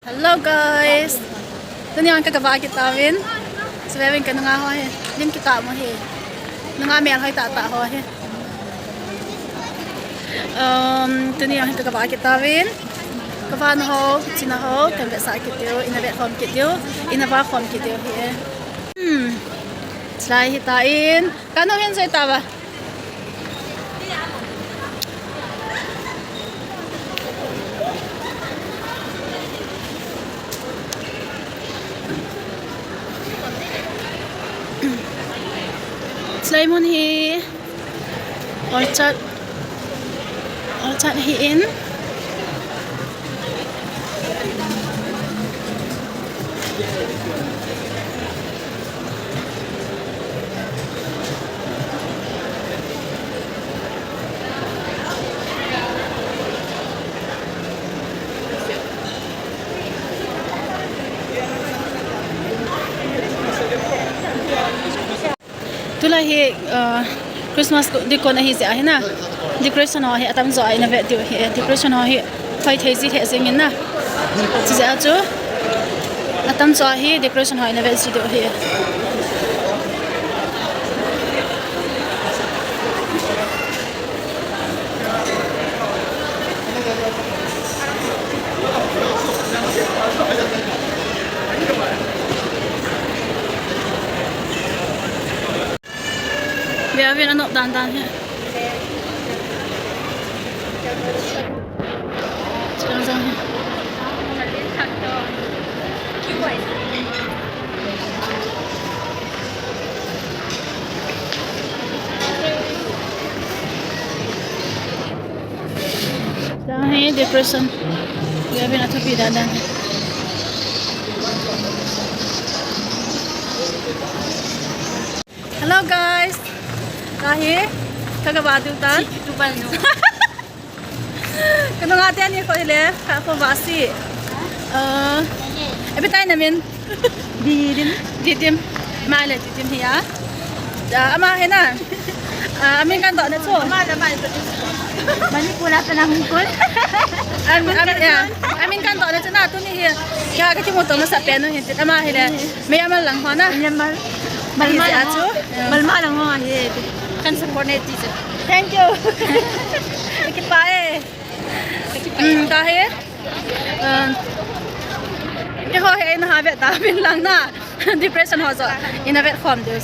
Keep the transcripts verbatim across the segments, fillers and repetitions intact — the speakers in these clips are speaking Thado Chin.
Hello guys. Tuni ang kagaba kit tauvin. Sabe uvin ka nunga ho hi. Lim kit tamo hi. Nunga mel hoi tata ho hi. Um, tuni ang kagaba kit tauvin. Kavana ho, china ho, kan vetsah kit diu, ina vet khom kit diu, ina va khom kit diu hi. Hmm. Chulai hitan. Kanu hin soi tava. Chulai mun hi orchard, orchard ahin. Tulai hi, uh, Christmas decor ahi jeh ahi na. Decoration ho hi atam jo a ina vet diu ahi. Decoration ho hi hoi thei ji thei jing in na. Chujeh a chu atam jo a hi decoration ho ina vet ji diu ahi. Ve uvin anop dan dan hi. Chang jang hi. Chang hi decoration. Ve uvin athupi dan dan. Hello guys. Kahi. Kagaba diu tan. Kanunga teni kho le, ka kho vasi. Uh, epi tai namin. Didim. Didim. Male Didim hi a. Ja, ama hi na. Ah, amin kan doh na chu. Manipur a kana hung kon. Am, am, ya. Amin kan doh na chu na tuni hi. Kya ka kimuto masapen u hi. Ama hi le. Myanmar lang ho na. Myanmar. Malma lang ho. Malma lang ho hi. Kan support ne ti chu. Thank you. Kipa e. Hmm, kahi. Um, keiho hi ina ha vet tauvin lang na. Decoration ho jo ina vet khom diu.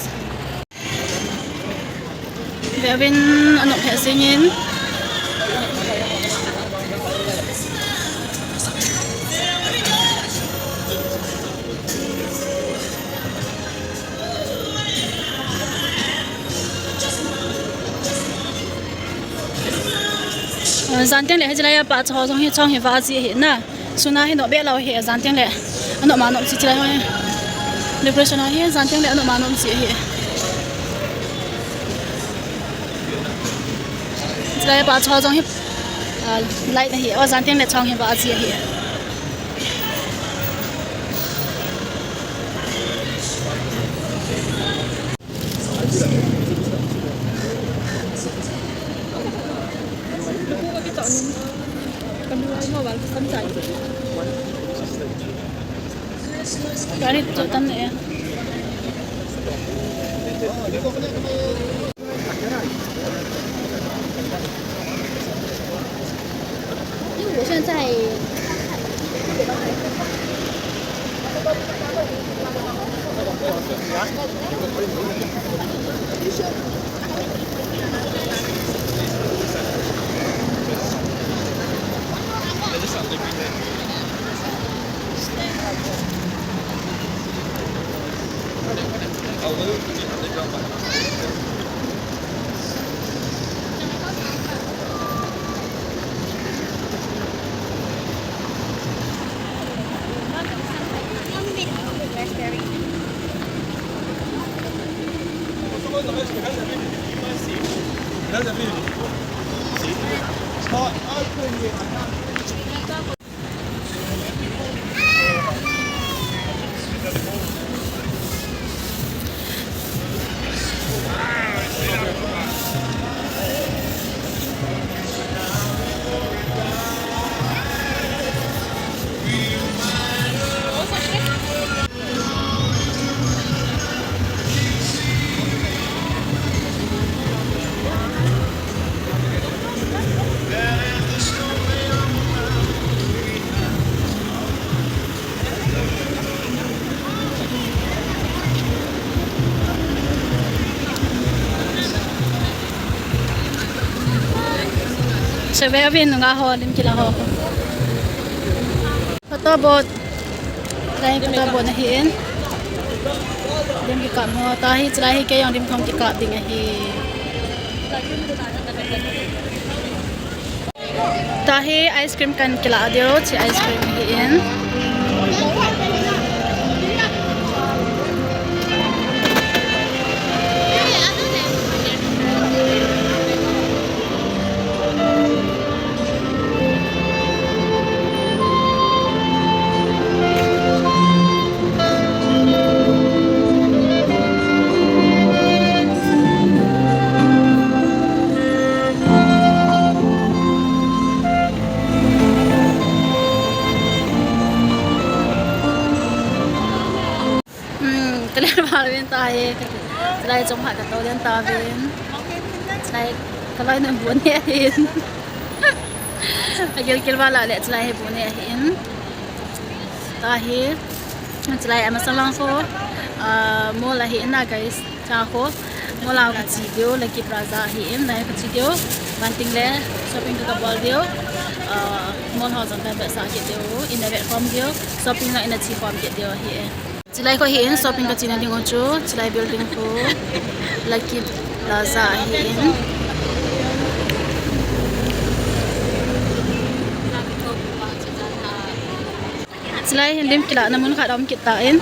Ve uvin anop he singin. Jan teng le hichelai a pa cho jong hi chong hi va ji hi na. Suna hi nop be lou hi, jan teng le. Anop ma nop ji chilai ho hi. Decoration ho hi jan teng le anop ma nop ji hi. Chilai pa cho jong hi, ah, light ahi, o jan teng le chong hi va ji hi. Gari tu tan e. Ve uvin nungah ho, lim kila ho. Photo booth. Lai photo booth ahin. Lim kikap ho. Tahi, chulai hi kei jong lim kahung kikap ding ahi. Tahi ice cream kahin kila diu, hiche ice cream hi in. Hmm, kalen val uvin tahi. Chulai chungphat katou den tauvin. Chulai kaloinun bu neh ahin. Agilkel val a le chulai hi bu neh ahin. Tahi. Chulai amasang lang khu, ah, mall ahin na, guys. Chang khu mall a kache diu, Lucky Plaza ahin, lai kache diu. Banting le shopping kabol diu. Ah, mall ho jong kavetsah kit diu, ina vetkhom diu. Shopping jong ina chekhom kit diu ahi e. Chulai khu ahin, shopping kachena ding u chu, chulai building khu Lucky Plaza ahin. Chulai hin lim kilahna mun khat aum kit tan.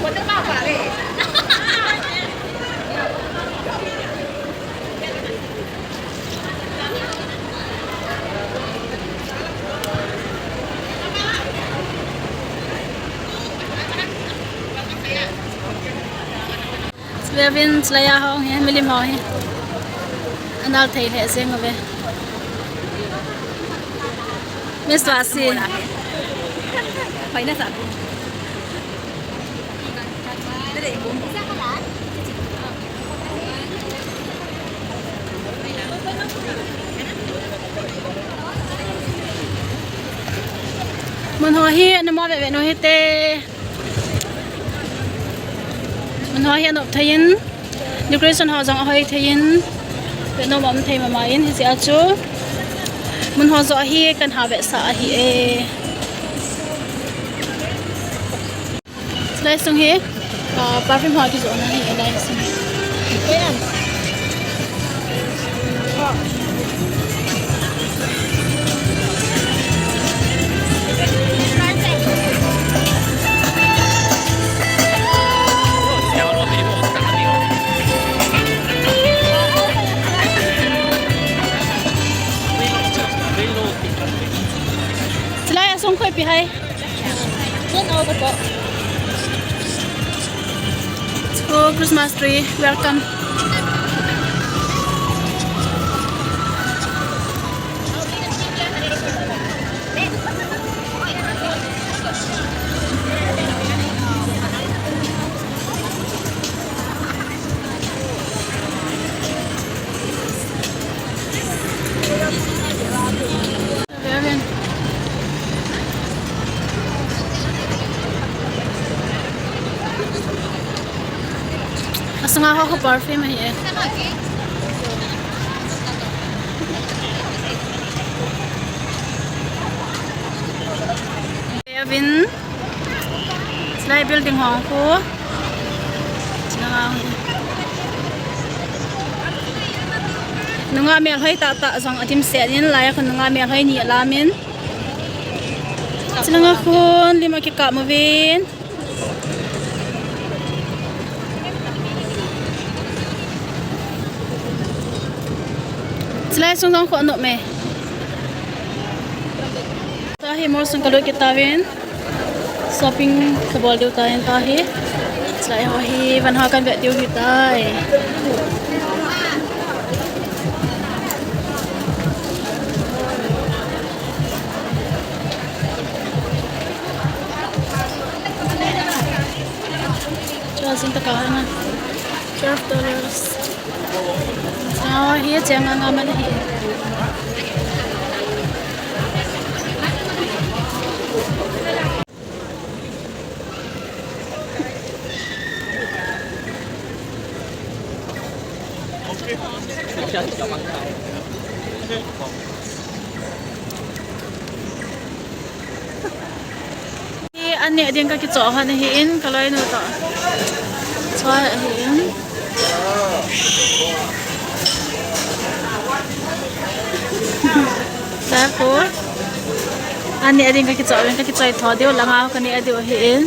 Ve uvin chulai a hung hi, milim ho hi. Anal thei lheh jeng uve. Miss Wasi. Mun ho hi, ana mo ve ve nu hite. Mun ho hi anop thei in, decoration ho jong ahoi thei in, ve nom um thei mama in, hijeh a chu mun ho joh hi kahin vetsah ahi e. Lai sung hi, ah, perfume ho kijohna ahi e, lai sung. Chulai a sung khu ipi ham? Oh, Christmas tree, welcome. Asunga ho khu perfume ahi e. Kevin. Chulai building ho khu. Chulai nungah melhoi tah tah jong adimset in, lai a khu nungah melhoi ni alam in. Chulai a khu lim akikap uvin. Chulai sung jong khu anop e. Tahi mall sung kalut kit tauvin. Shopping kabol diu tai tahi. Chulai ho hi van ho kahin vet diu ahitai. Chua jing tah kahi na. Twelve dollars. Chua hi cheng nga nga man ahi. Neh ding kakichoh hon ahin, kaloinu toh. Choi ahin. Tapo. Aneh ding kakichoh, kakichoi tho diu, langa kaneh diu ahin.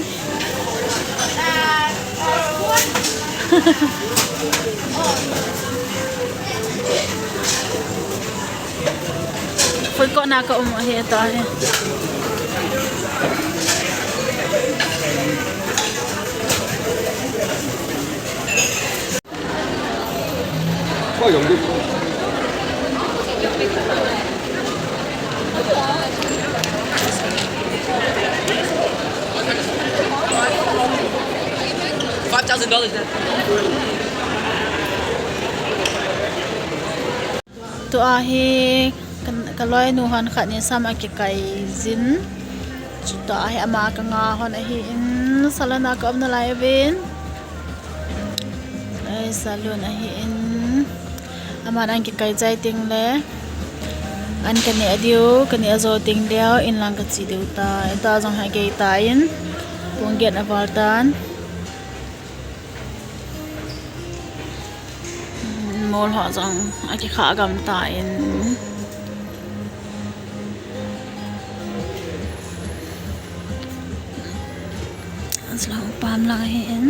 Food court na ka um ahi tua hi. Five thousand dollars. Tua hi ka, kaloinu hon khat ni sam akikai jin. Chuta hi ama kanga hon ahin, salon a ka um nalai uvin. Ai, salon ahin. Aman akikai chai teng le an kaneh diu, kaneh jou teng leh in lang kache diu tai. Tua jong hi agei tan. Pung get aval tan. Mol ho jong akikhah gam tan. Asla pam lang ahin.